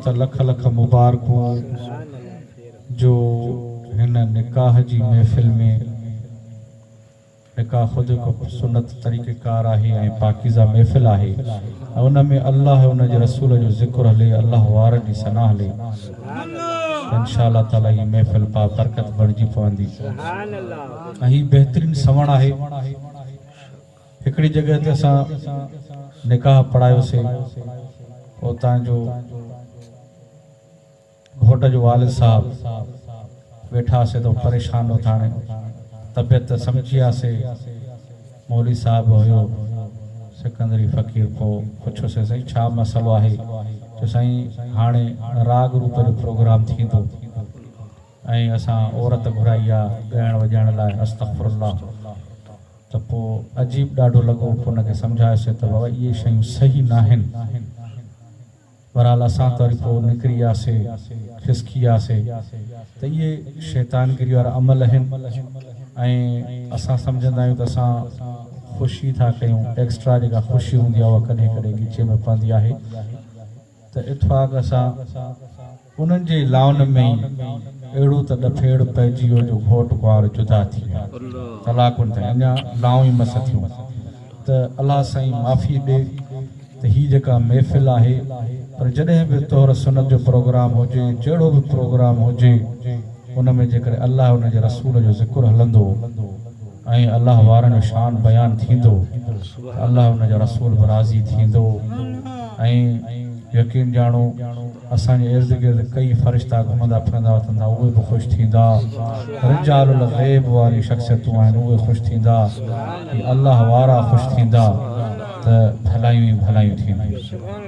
ته لک لک مبارڪون جو هن نڪاح جي محفل ۾، نڪاح خود هڪ سنت طريقه ڪار آهي ۽ پاڪيزه محفل آهي ۽ ان ۾ الله ۽ ان جي رسول جو ذڪر هلي، الله وارن جي ثنا هلي ته انشاء الله تعالي هي محفل بابرڪت بڻجي پوندي ۽ هي بهترين سوڻ آهي. هڪڙي جڳهه تي اسان نڪاح پڙهايوسي اتان جو گهوٽ جو والد صاحب ويٺاسي ته پريشان هو ٿاڻي طبيعت ته سمجهي وياسي مولوي صاحب هيو سڪندري فقير پوء پڇيوسي سائين ڇا مسئلو آهي چيو سائين هاڻي راڳ روپ جو پروگرام ٿيندو ۽ اسان عورت گهرائي آ ڳائڻ وڄائڻ لاء استغفر الله ته پوء عجيب ڏاڍو لڳو پوء ان کي سمجهايوسي ته بابا اهي شيون صحيح ناهن بهرحال اسان ته وري پوء نڪري وياسي کسڪي وياسي ته اهي شيطانگري وارا عمل آهن ۽ اسان سمجهندا آهيون ته اسان خوشي ٿا ڪيون ايڪسٽرا جيڪا خوشي هوندي آهي اها ڪڏهن ڪڏهن ڳچي ۾ پوندي آهي ته اتفاق سان انهن جي لائن ۾ ئي اهڙو ته ڏڦيڙ پئجي ويو جو گهوٽ ڪنوار جدا ٿي ويا. طلاقن تائين اڃا لائون ئي مس ٿيون ته الله سائين معافي ڏي ته هي جيڪا محفل آهي پر جڏهن به طهر سنت جو پروگرام هجي جهڙو به پروگرام هجي ان ۾ جيڪڏهن الله ان جي رسول جو ذڪر هلندو ۽ الله وارن جو شان بيان ٿيندو ته الله ان جو رسول به راضي ٿيندو ۽ يقين ڄاڻو اسان جي ارد گرد ڪئي فرشتا گهمندا ڦرندا وتندا اهي به خوش ٿيندا رجال الغيب واريون شخصيتون آهن اهي خوش ٿيندا هي الله وارا خوش ٿيندا ته ڀلايون ئي ڀلايون ٿينديون.